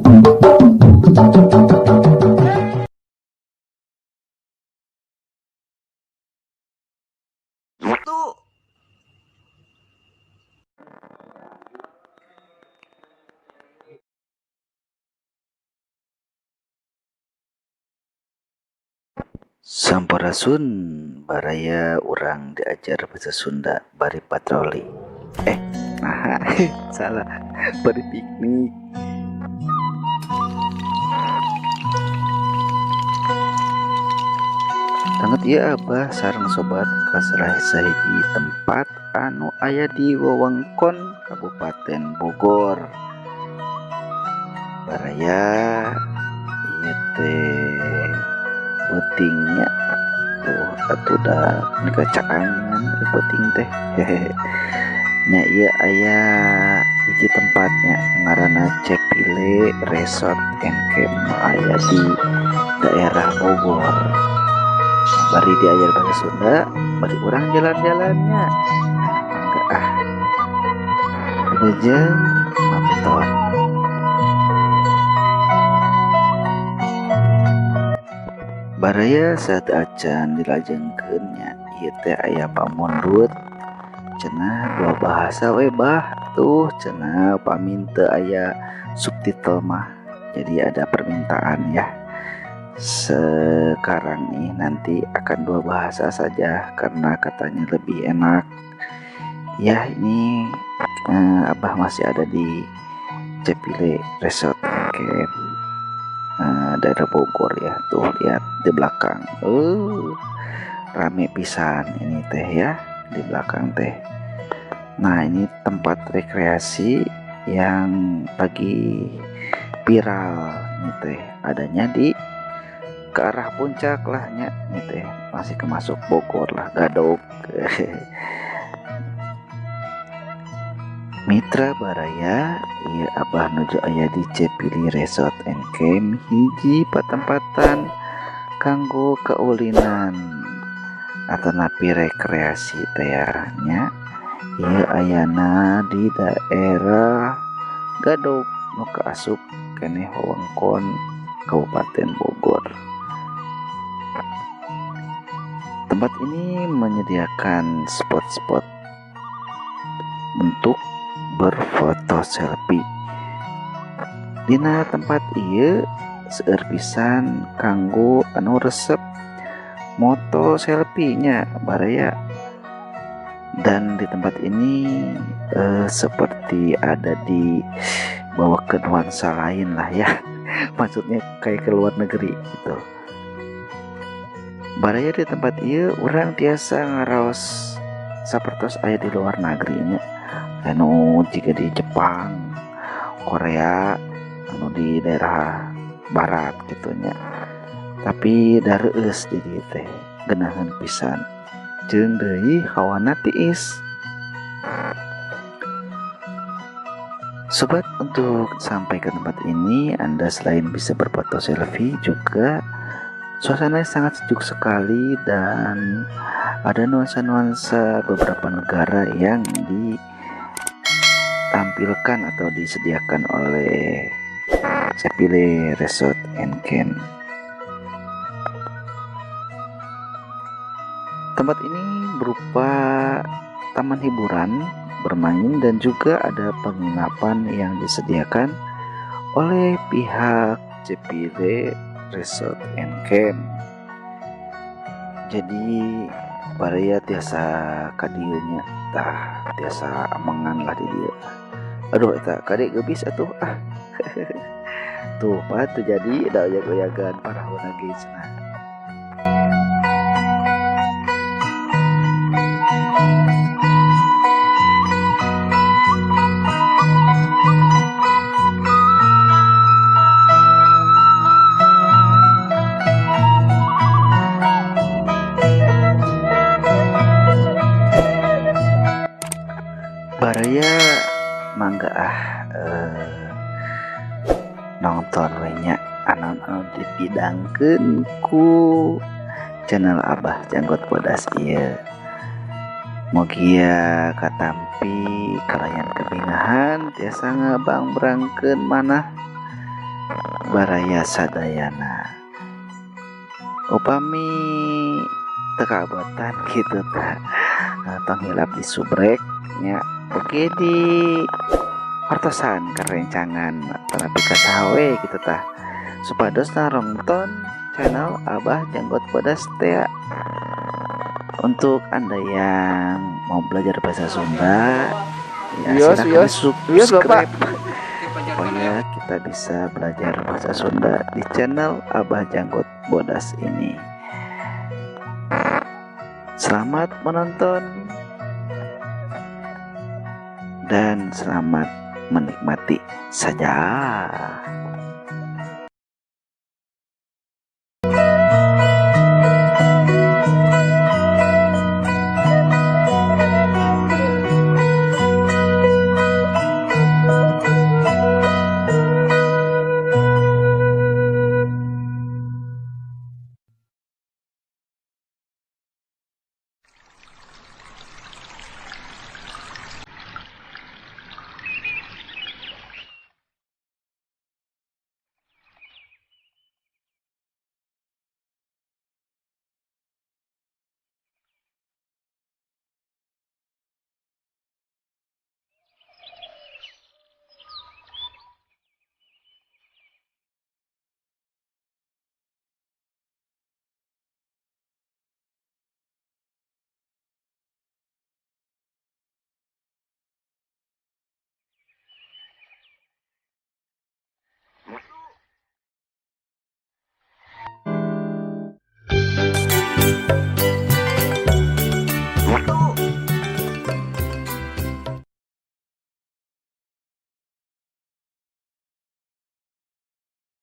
Tuh. Sampurasun, baraya urang diajar bahasa Sunda bari patroli. Eh, nah, salah, bari piknik. Danget ieu Abah sareng sobat ka salah sahiji tempat anu aya di wewengkon Kabupaten Bogor. Baraya ieu teh peuting nya, tuh atuh da caangan peuting teh. Hehehe. Nya ieu aya hiji tempatnya ngaranna Cepile Resort and Camp aya di daerah Bogor. Bari diajar bahasa Sunda, bari urang jalan-jalannya. Mangga ah. Wilujeng nonton. Baraya sateuacan dilajengkeun nya ieu teh aya pamundut cenah dua bahasa we bah tuh cenah pami teu aya subtitle mah. Jadi ada permintaan ya. Sekarang nih nanti akan dua bahasa saja karena katanya lebih enak. Ya ini Abah masih ada di Cepile Resort Camp, daerah Bogor ya. Tuh lihat di belakang, rame pisan ini teh ya di belakang teh. Nah ini tempat rekreasi yang lagi viral ini teh, adanya di ke arah puncak lah nya ini teh, masih kemasuk Bogor lah, Gadog. Mitra baraya, ieu Abah nuju aya di Cepili Resort and Camp, hiji patempatan kanggo kaulinan atau napi rekreasi teh ya nya. Ieu ayana di daerah Gadog nu kaasup keneh wewengkon Kabupaten Bogor. Tempat ini menyediakan spot-spot untuk berfoto selfie. Dina tempat ieu seueur pisan kanggo anu resep moto selfie-nya baraya. Dan di tempat ini seperti ada di bawa ke nuansa lain lah ya. Maksudnya kayak ke luar negeri gitu. Baraya di tempat ieu urang tiasa ngaraos sapertos aya di luar negeri nya. Anu jika di Jepang, Korea, anu di daerah barat gitu nya. Tapi dareus di dieu teh geunaheun pisan. Jeung deui hawana tiis. Sobat, untuk sampai ke tempat ini Anda selain bisa berfoto selfie juga suasananya sangat sejuk sekali dan ada nuansa-nuansa beberapa negara yang ditampilkan atau disediakan oleh Cepile Resort and Camp. Tempat ini berupa taman hiburan, bermain, dan juga ada penginapan yang disediakan oleh pihak Cepile Resort and Camp. Jadi baraya tiasa ka dieu nya, tah tiasa amengan lah di dieu. Aduh eta kade geubis atuh ah. Tuh pak terjadi da oyag-oyagan parahuna ge cenah. Baraya mangga ah, nonton we nya anu-anu dipidangkeun ku channel Abah Janggot Bodas ieu. Mugia katampi kalayan kebingahan tiasa ngabangbrangkeun manah. Baraya sadayana. Upami teu kabotan kitu tah, tong hilap di subrek nya, oge di wartosan ka rencangan atanapi ka saha we kitu tah, supados narongton channel Abah Janggot Bodas teh. Untuk Anda yang mau belajar bahasa Sunda ya, Wios, silakan wios. Wios, Bapak. subscribe supaya kita bisa belajar bahasa Sunda di channel Abah Janggot Bodas ini. Selamat menonton dan selamat menikmati saja.